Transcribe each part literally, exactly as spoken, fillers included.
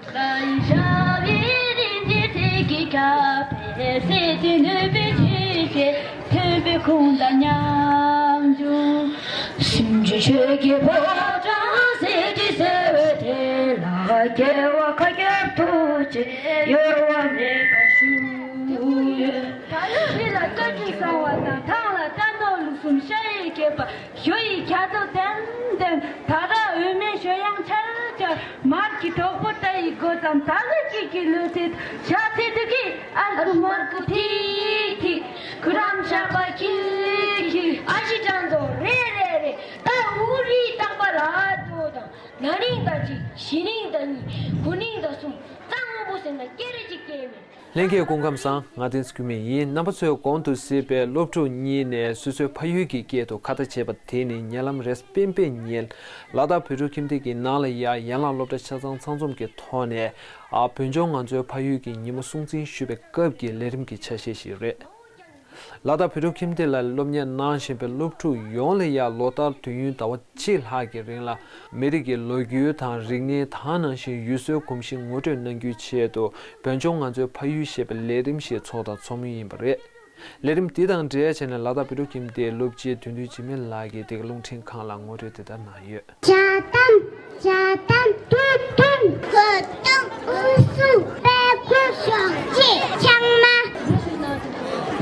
ཞབས་ཡིག་རིན་ཆེན་གསེར་གྱི་ཁ་བས་སྲིད་ཞིའི་ནུས་པའི་ཆུ་ཞིག་ཐོན་པའི་ཁུངས་དང་ཉམ་ཆུང་། སུམ་ཅུ་ཆོས་ཀྱི་ཕོ་བྲང་གསེར་གྱི་སེར་བས་དེ་ལ་རྒྱལ་བ་མཁའ་ཁྱབ་ཐུགས་རྗེ་གཡོ་བ་མེད་པར་ཞུ། ད་ལོ་རི་ལ་སྐད་ཅིག་གསང་བ་དང་ཐང་ལ་རྟ་ནོར་ལུག་གསུམ་ཤ་ཡི་སྐྱེས་པ། ཞུ་ཡི་རྒྱ་མཚོ་ལྡེམ་ལྡེམ། ད་ར་འོད་མའི་ཞོ་ཡང་འཆར་འཆར། མར་གྱི་གྲོག་པོ་རྟ་ཡི་མགོ་ཙམ། ད་ལོ་སྐྱིད་ཀྱི་ལུས་ཚིགས་ཤ་ཚིགས་དུ་གི། ཨ་ཁུ་མར་ཁུ་ཐིག་ཐིག། ཁུ་རམ་ཤ་པ་ཁྱིལ་ཁྱིལ། ཨ་ཞེ་སྤྲང་ཚོགས་རེ་རེ་རེ། ད་འུ་རིའི་རྟག་པ་ལ་ལྟོས་དང་། ན་རིང་དང་གཅིག་གཞེས་རིང་དང་གཉིས། དགུན་རིང་དང་གསུམ། རྩྭ་སྔོན་པོ་ཟེར་ན་སྐྱེ་རེ་གཅིག་སྐྱེ་མེད། ལྷན་རྒྱས་སྐུ་ཁམས་བཟང་། ང་བསྟན་འཛིན་ཀུན་སྨོན་ཡིན། རྣམ་པ་ཚོས་གོང་དུ་གཟིགས་པའི་སློབ་ཕྲུག་གཉིས་ནས་སོ་སོའི་ཕ་ཡུལ་གྱི་སྐད་དུ་ཁ་བརྡ་བྱས་པ་དེ་ནི་ཉེ་ལམ་རེས་སྤེན་པའི་ཉིན་ལ་དྭགས་བོད་ཕྲུག་ཁྱིམ་སྡེ་གི་ནང་ལ་ཡ་ཡན་ལག་སློབ་གྲྭ་ཆ་ཚང་ཚང་འཛོམས་ཀྱི་ཐོག་ནས་ཨ་བོད་ལྗོངས་ང་ཚོའི་ཕ་ཡུལ་གྱི་ཉིན་མོ་སྲུང་བརྩི་ཞུ་བའི་སྐབས་ཀྱི་ལས་རིམ་གྱི་ཆ་ཤས་ཤིག་རེད། ལ་དྭགས་བོད་ཕྲུག་ཁྱིམ་སྡེ་ལ་སློབ་གཉེར་གནང་བཞིན་པའི་སློབ་ཕྲུག་ཡོངས་ལ་ཡང་ལོ་ལྟར་དུས་ཡུན་ཟླ་བ་གཅིག་ལྷག་གི་རིང་ལ་མི་རིགས་ཀྱི་ལོ་རྒྱུས་དང་རིག་གནས་དེ་ནང་བཞིན་ཡུལ་སྲོལ་གོམས་གཤིས་ངོ་སྤྲོད་གནང་རྒྱུའི་ཆེད་དུ་བོད་ལྗོངས་ང་ཚོའི་ཕ་ཡུལ་ཞེས་པའི་ལས་རིམ་ཞིག་ཚོགས་དང་ཚོགས་མུས་ཡིན་པ་རེད། ལས་རིམ་འདི་དང་འབྲེལ་བྱས་ནས་ལ་དྭགས་བོད་ཕྲུག་ཁྱིམ་སྡེའི་སློབ་སྤྱི་དོན་གྲུབ་འཇིགས་མེད་ལགས་ཀྱིས་འདི་ག་རླུང་འཕྲིན་ཁང་ལ་ངོ་སྤྲོད་དེ་ལྟར་གནང་ཡོད། ཇ་དམ། ཇ་དམ། ཏུ་ཏུ། གོས་ཐུང་། ཨུ་སུ། པད་ཁུ། ཤོག་ཅེ། ཆང་མ།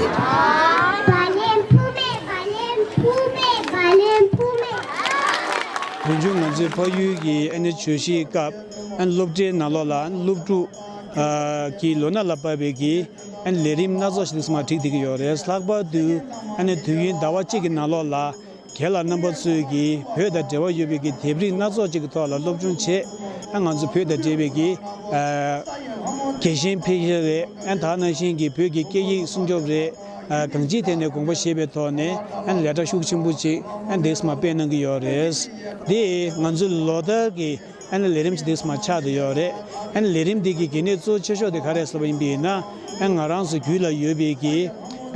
བ་ལན་ཕུ་མེ། བ་ལན་ཕུ་མེ། བ་ལན་ཕུ་མེ། བོད་ལྗོངས་ང་ཚོའི་ཕ་ཡུལ་གྱི་ཨ་ནི་བརྗོད་གཞིའི་སྐབས་ཨ་ནི་སློབ་གྲྭའི་ནང་ལོགས་ལ་ཨ་ནི་སློབ་ཕྲུག་ཨ་གི་ལོ་ན་ལ་བབས་པའི་གི་ཨ་ནི་ལས་རིམ་སྣ་ཚོགས་ཤིག་ཚང་མ་བསྒྲིགས་བསྡད་ཀྱི་ཡོད་རེད། ལྷག་པར་དུ་ཨ་ནི་དུས་ཡུན་ཟླ་བ་གཅིག་གི་ནང་ལོགས་ལ། རྒན་ལགས་རྣམ་པ་ཚོས་ཀྱིས་བོད་དང་འབྲེལ་བ་ཡོད་པའི་གི་དེབ་རིགས་སྣ་ཚོགས་ཅིག་གི་ཐོག་ལ་སློབ་སྦྱོང་བྱས། ཨ་ང་ཚོ་བོད་དང་འབྲེལ་བའི་གི་ཨ་རྒྱལ་ཞེན་འཕེལ་རྒྱས་རེད། ཨ་ད་ནང་བཞིན་གྱི་བོད་ཀྱི་སྐད་ཡིག་སྲུང་སྐྱོབ་རེད། ཨ་གང་ཅིའི་ཐད་ནས་དགོངས་པ་བཞེས་པའི་ཐོག་ནས་ཨ་ལས་གྲྭ་ཤུགས་ཆེན་པོ་ཅིག་ཨ་འདེགས་མ་སྤེལ་གནང་གི་ཡོད་རེད། དེ་ང་ཚོའི་ལོ་ལྟར་གྱི་ཨ་ནི་ལས་རིམ་ཅིག་འདེགས་མ་ཆགས་བསྡད་ཡོད་རེད། ཨ་ནི་ལས་རིམ་འདི་གི་གལ་གནད་གཙོ་ཆེ་ཤོས་དེ་ག་རེ་ཟེར་བ་ཡིན་པ་ཡིན་ན། ཨ་ང་རང་ཚོ་རྒྱུད་ལ་ཡོད་པའི་གི་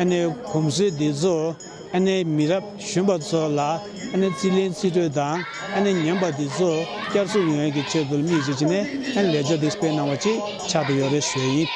ཨ་ནི་གོམས་སྲོལ་འདི་ཚོ། ཨ་ནི་མི་རབས་གཞོན་པ་ཚོ་ལ་ཨ་ནི་རྩིས་ལེན་རྩིས་སྤྲོད་དང་ཨ་ནི་ཉམས་པ་འདི་ཚོ་བསྐྱར་གསོ་ཡོང་ཡག་གི་ཆེད་དུ་དམིགས་བྱས་བྱས་ནས་ཨ་ནི་ལས་འཆར་འདི་སྤེལ་གནང་བ་ཅིག་ཆགས་བསྡད་ཡོད་རེད་ཞུ་ཡ་ཡིན།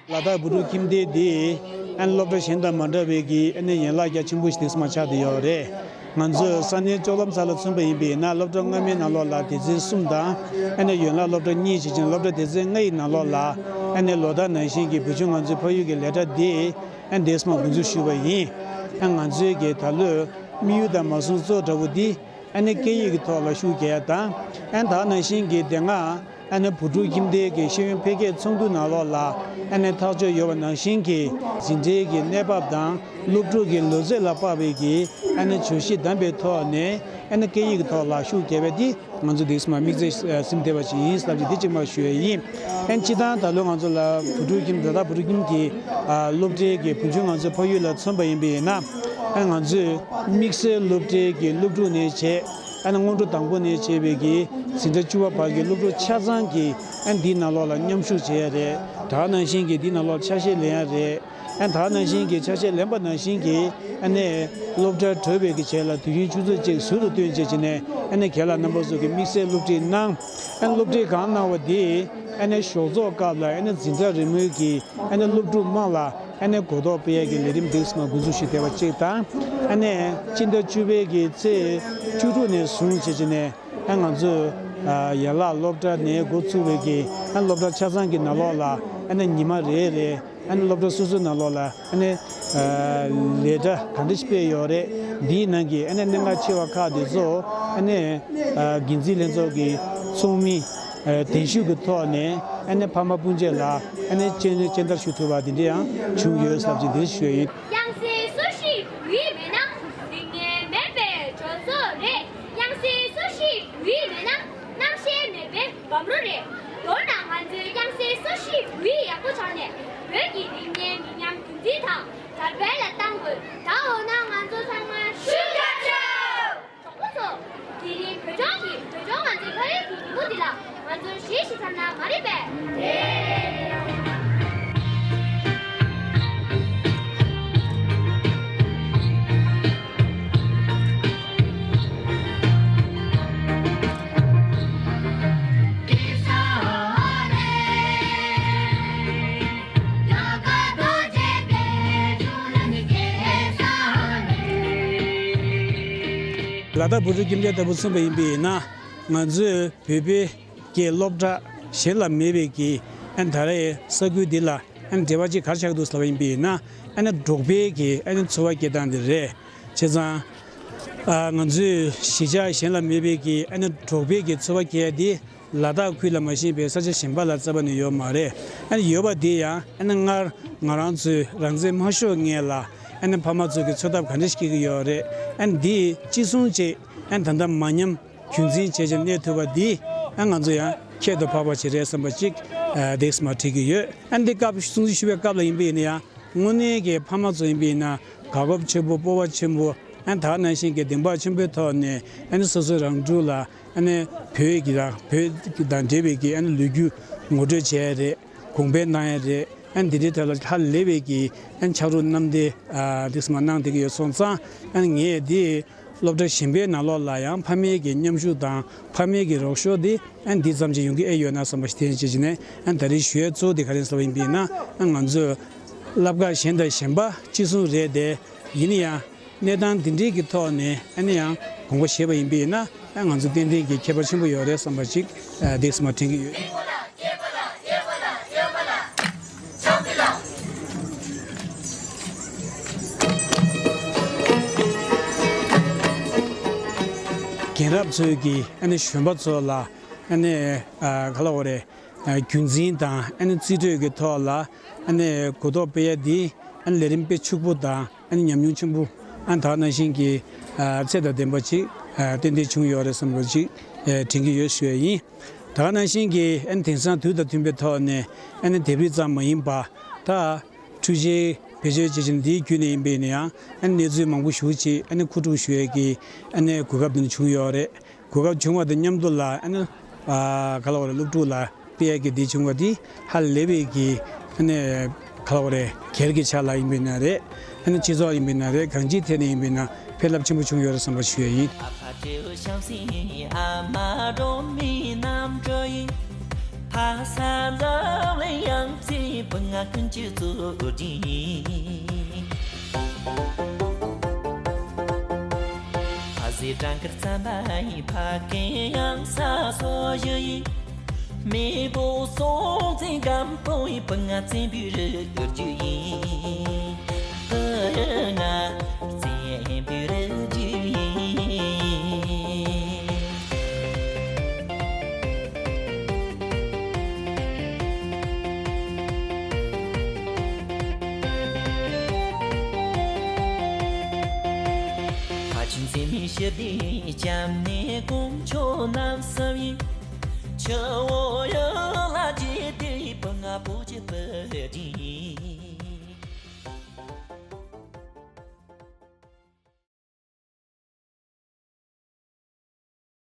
ལ་དྭགས་བོད་ཕྲུག་ཁྱིམ་སྡེ་འདི་ཨ་ནི་སློབ་གྲྭ་གཞན་དང་མ་འདྲ་བའི་གི་ཨ་ནི་ཡན་ལག་རྒྱ་ཆེན་པོ་ཞིག་དེ་ཚོ་མ་ཆགས་བསྡད་ཡོད་རེད། ང་ཚོས་ས་གནས་ལྕོག་ལམ་ས་ལ་མཚོན་པ་ཡིན་པས་ན། སློབ་གྲྭ་སྔ་མའི་ནང་ལོགས་ལ་སྡེ་ཚན་གསུམ་དང་ཨ་ནི་ཡན་ལག་སློབ་གྲྭ་གཉིས་བྱེད་ཅིང་། སློབ་གྲྭ་སྡེ་ཚན་ལྔ་ཡི་ནང་ལོགས་ལ་ཨ་ནི་ལོ་ལྟར་ནང་བཞིན་གྱི་བོད་ལྗོངས་ང་ཚོའི་ཕ་ཡུལ་གྱི་ལས་གྲྭ་འདི་ཨ་ནི་དེ་ཚོ་མ་འགོ་འཛུགས་ཞུས་པ་ཡིན། ཨ་ང་ཚོའི་གི་ད་ལོའི་དམིགས་ཡུལ་དང་མ་སུམ་གཙོ་བོ་འདྲ་བོ་འདི། ཨ་ནི་སྐད་ཡིག་གི་ཐོག་ལ་ཤུགས་རྒྱག་ཡ་དང་། ཨ་ནི་ད་ནང་བཞིན་གྱི་དེ་སྔ་ཨ་ནི་བོད་ཕྲུག་ཁྱིམ་སྡེ་གི་ཤེས་ཡོན་འཕེལ་རྒྱས་ཚོགས་འདུ་ནང་ལོགས་ལ་ཨ་ནི་ཐག་གཅོད་ཡོད་པ་ནང་བཞིན་གྱི་འཛིན་གྲྭའི་གི་གནས་བབ་དང་སློབ་ཕྲུག་གི་ལོ་ཚོད་ལ་དཔག་པའི་གི་ཨ་ནི་བརྗོད་གཞི་བདམས་པའི་ཐོག་ནས་ཨ་ནི་སྐད་ཡིག་གི་ཐོག་ལ་ཤུགས་རྒྱག་པ་འདི་ང་ཚོ་འདི་སྨ་དམིགས་ཚད་ཟིན་བསྡད་པ་ཞིག་ཡིན་ཟེར་ཅིག་འདི་གཅིག་མ་ཞུ་ཡ་ཡིན། ཨ་ནི་སྤྱིར་བཏང་ད་ལོ་ང་ཚོ་ལ་བོད་ཕྲུག་ཁྱིམ་ད་ལྟ་བོད་ཕྲུག་ཁྱིམ་གྱི་ཨ་སློབ་གྲྭའི་གི་བོད་ལྗོངས་ང་ཚོའི་ཕ་ཡུལ་ལ་མཚོན་པ་ཡིན་པ་ཡིན་ན། ཨ་ང་ཚོས་དམིགས་བསལ་སློབ་གྲྭའི་གི་སློབ་ཕྲུག་ནས་བྱས། ཨ་ནི་སྔོན་འགྲོ་དང་པོ་ནས་བྱས་པའི་གི་འཛིན་གྲྭ་བཅུ་པ་བར་གྱི་སློབ་ཕྲུག་ཆ་ཚང་གིས་ཨ་ནི་འདིའི་ནང་ལོགས་ལ་མཉམ་ཞུགས་བྱེད་ཡ་རེད། ད་ནང་བཞིན་གྱི་འདིའི་ནང་ལོགས་ཆ་ཤས་ལེན་ཡ་རེད། ཨ་ནི་ད་ནང་བཞིན་གྱི་ཆ་ཤས་ལེན་པ་ནང་བཞིན་གྱི་ཨ་ནི་སློབ་གྲྭར་བྲོས་པའི་གི་རྗེས་ལ་དུས་ཡུན་ཆུ་ཚོད་གཅིག་ཟུར་དུ་བཏོན་བྱས་བྱས་ནས་ཨ་ནི་རྒན་ལགས་རྣམ་པ་ཚོ་གིས་དམིགས་བསལ་སློབ་ཁྲིད་གནང་། ཨ་ནི་སློབ་ཁྲིད་གང་གནང་བ་དེ་ཨ་ནི་ཞོགས་ཚོགས་སྐབས་ལ་ཨ་ནི་འཛིན་གྲྭ་རིན་མོའི་གི་ཨ་ནི་སློབ་ཕྲུག་དམངས་ལ་ཨ་ནི་གོ་རྟོགས་སྤེལ་ཡས་ཀྱི་ལས་རིམ་འདི་ཚོ་མ་འགོ་འཛུགས་ཞུས་བསྡད་པ་གཅིག་དང་། ཨ་ནི་སྤྱི་ཟླ་བཅུ་པའི་གི་ཚེས་བཅུ་དྲུག་ནས་བཟུང་བྱས་བྱས་ནས་ཨ་ང་ཚོས་ཨ་ཡན་ལག་སློབ་གྲྭ་ནས་འགོ་ཚུགས་པའི་གི་ཨ་ནི་སློབ་གྲྭ་ཆ་ཚང་གི་ནང་ལོགས་ལ་ཨ་ནི་ཉི་མ་རེ་རེ་ཨ་ནི་སློབ་གྲྭ་སོ་སོའི་ནང་ལོགས་ལ་ཨ་ནི་ཨ་ལས་གྲྭ་ག་འདྲ་ཞིག་སྤེལ་ཡོད་རེད། འདིའི་ནང་གི་ཨ་ནི་གནད་འགག་ཆེ་བ་ཁག་དེ་ཚོ་ཨ་ནི་ཨ་འགན་འཛིན་ལྷན་ཚོགས་ཀྱི་ཚོགས་མི་ཨ་གདན་ཞུ་གི་ཐོག་ནས་ཨ་ནི་ཕ་མ་སྤུན་མཆེད་ལ་ཨ་ནི་སྤྱན་སྤྱན་བསྟར་ཞུ་ཐུབ་པ་དེ་འདྲ་ཡང་བྱུང་ཡོད་ཟེར་ཅིག་འདི་ཞུ་ཡ་ཡིན། དབྱངས་གསལ་སོ་བཞི་བོད་ཡིག་མེད་ན། རིག་གནས་མེད་པའི་སྦྱོར་ཚོགས་རེད། དབྱངས་གསལ་སོ་བཞི་བོད་ཡིག་མེད་ན། རྣམ་ཤེས་མེད་པའི་བམ་རོ་རེད། མདོར་ན་ང་ཚོའི་དབྱངས་གསལ་སོ་བཞི་བོད་ཡིག་ཡག་པོ་སྦྱངས་ནས་བོད་ཀྱི་རིག་གནས་མི་ཉམས་རྒྱུན་འཛིན་དང་དར་སྤེལ་ལ་གཏང་དགོས། ད་འོ་ན་ང་ཚོ་ཚང་མ་ཤུགས་རྒྱབ་ཤོག་གྲོགས་པོ་ཚོ། དེ་རིང་བོད་ལྗོངས་ཀྱི་བོད་ལྗོངས་ང་ཚོའི་ཕ་ཡུལ་གྱི་ཉིན་མོ་འདི་ལ་ང་ཚོར་གཞས་ཤིག་འཁྲབ་ན་མ་རེད་པས། ལ་དྭགས་བོད་ཕྲུག་ཁྱིམ་སྡེ་ལྟ་བུ་མཚོན་པ་ཡིན་པས་ན། ང་ཚོས་བོད་པའི་སྐད་སློབ་གྲྭ་གཞན་ལ་མེད་པའི་གི་ཨ་ནི་ད་རེས་ས་ཁུལ་འདི་ལ་ཨ་ནི་འབྲེལ་བ་ཅིག་ག་རེ་ཆགས་འདུག་ཟེར་བ་ཡིན་པས་ན། ཨ་ནི་འབྲོག་པའི་གི་ཨ་ནི་འཚོ་བ་སྐྱེལ་སྟངས་འདི་རེད། བྱས་ཙང་ཨ་ང་ཚོའི་གཞིས་ཆགས་གཞན་ལ་མེད་པའི་གི་ཨ་ནི་འབྲོག་པའི་གི་འཚོ་བ་སྐྱེལ་ཡ་འདི་ལ་དྭགས་ཁུལ་ལ་མ་ཞེན་པའི་ས་ཆ་གཞན་པ་ལ་རྩ་བ་ནས་ཡོད་མ་རེད། ཨ་ནི་ཡོད་པ་འདི་ཡང་ཨ་ནི་སྔར་ང་རང་ཚོས་རང་བཙན་མ་ཤོར་སྔོན་ལ་ཨ་ནི་ཕ་མ་ཚོ་གི་འཚོ་ཐབས་ག་འདྲ་ཞིག་སྐྱེལ་གི་ཡོད་རེད། ཨ་ནི་འདི་ཅི་གསུང་བྱས། ཨ་ནི་ད་ལྟ་མ་ཉམས་རྒྱུན་འཛིན་བྱས་བྱས་གནས་ཐུབ་པ་འདི་ཨ་ང་ཚོ་ཡང་ཁྱད་དུ་འཕགས་པ་ཞིག་རེད་བསམ་པ་ཅིག་ཨ་འདེགས་མ་དྲིས་ཀྱི་ཡོད། ཨ་ནི་འདི་སྐབས་སྲུང་བརྩི་ཞུ་བའི་སྐབས་ལ་ཡིན་པ་ཡིན་ན་ཡང་དངོས་གནས་ཀྱི་ཕ་མ་ཚོ་ཡིན་པ་ཡིན་ན་དགའ་སྤོབས་ཆེན་པོ་སྤོབས་པ་ཆེན་པོ་ཨ་ནི་ད་ག་ནང་བཞིན་གྱི་བདེན་པ་ཆེན་པོའི་ཐོག་ནས་ཨ་ནི་སོ་སོའི་རང་ཕྲུག་ལ་ཨ་ནི་བོད་ཀྱི་དང་བོད་དང་འབྲེལ་བའི་གི་ཨ་ནི་ལོ་རྒྱུས་ངོ་སྤྲོད་བྱས་རེད། གོང་འཕེལ་གནང་ཡ་རེད། ཨ་ནི་འདི་འདྲའི་ཐད་ལ་ཧ་ལས་པའི་གི་ཨ་ནི་ཕྱག་རོགས་མཉམ་འདེགས་ཨ་འདེགས་མ་གནང་བསྡད་ཀྱི་ཡོད་སོང་ཙང་། ཨ་ནི་ངས་འདི་སློབ་གྲྭ་གཞན་པའི་ནང་ལོགས་ལ་ཡང་ཕ་མའི་གི་མཉམ་ཞུགས་དང་ཕ་མའི་གི་རོགས་སྐྱོར་འདི་ཨ་ནི་འདི་ཙམ་ཅིག་ཡོང་གི་ཨེ་ཡོད་ན་བསམ་པ་ཞིག་དེ་བྱས་བྱས་ནས། ཨ་ནི་ད་རེས་ཞུ་ཡ་གཙོ་བོ་འདི་ག་རེ་ཟེར་བ་ཡིན་པ་ཡིན་ན། ཨ་ང་ཚོས་བསླབ་ཁག་གཞན་དང་གཞན་པ་གཅིག་མཚུངས་རེད་དེ། ཡིན་ན་ཡང་གནས་སྟངས་འདི་འདྲའི་གི་ཐོག་ནས་ཨ་ནི་ཡང་དགོངས་པ་བཞེས་པ་ཡིན་པ་ཡིན་ན། ཨ་ང་ཚོ་ཏན་ཏན་གྱི་ཁྱད་པར་ཆེན་པོ་ཡོད་རེད་བསམ་པ་ཅིག་ཨ་འདེགས་མ་དྲན་གྱི་ཡོད། རྒན་རབས་ཚོས་ཀྱིས་ཨ་ནི་གཞོན་པ་ཚོ་ལ་ཨ་ནི་ཨ་ག་ལབ་དགོས་རེད། ཨ་རྒྱུན་འཛིན་དང་ཨ་ནི་རྩིས་སྤྲོད་ཀྱི་ཐོག་ལ་ཨ་ནི་གོ་རྟོགས་སྤེལ་ཡ་འདི་ཨ་ནི་ལས་རིམ་དཔེ་ཕྱུག་པོ་དང་ཨ་ནི་ཉམས་མྱོང་ཆེན་པོ། ཨ་ནི་ད་ག་ནང་བཞིན་གྱི་ཨ་ཚད་དང་ལྡན་པ་ཅིག་ཨ་ཏན་ཏན་བྱུང་ཡོད་རེད་བསམ་པ་ཅིག་ཨ་དྲན་གྱི་ཡོད་ཞུ་ཡ་ཡིན། ད་ག་ནང་བཞིན་གྱི་ཨ་ནི་དེང་སང་དུས་དང་མཐུན་པའི་ཐོག་ནས་ཨ་ནི་ལྡེབས་རིས་ཙམ་མ་ཡིན་པ། ད་འཕྲུལ་ཆས་བེད་སྤྱོད་བྱེད་བཞིན་འདིའི་བརྒྱུད་ནས་ཡིན་པས་ན་ཡང་ཨ་ནི་གནས་ཚུལ་མང་པོ་ཞེ་པོ་ཅིག་ཨ་ནི་མཁོ་སྒྲུབ་ཞུ་ཡས་ཀྱི་ཨ་ནི་གོ་སྐབས་འདི་ནི་བྱུང་ཡོད་རེད། གོ་སྐབས་བྱུང་བ་དང་མཉམ་དུ་ལ་ཨ་ནི་ཨ་ག་ལབ་དགོས་རེད། སློབ་ཕྲུག་ལ་སྤེལ་ཡས་ཀྱི་འདི་བྱུང་བ་འདི་ཧ་ལས་པའི་གི་ཨ་ནི་ག་ལབ་དགོས་རེད། སྒེར་གྱི་ཆ་ལ་ཡིན་པས་ན་རེད། ཨ་ནི་སྤྱི་ཚོགས་ཡིན་པས་ན་རེད། གང་ཅིའི་ཐད་ནས་ཡིན་པས་ན་ཕན་རླབས་ཆེན་པོ་བྱུང་ཡོད་རེད་བསམ་པ་ཞུ་ཡས་ཡིན།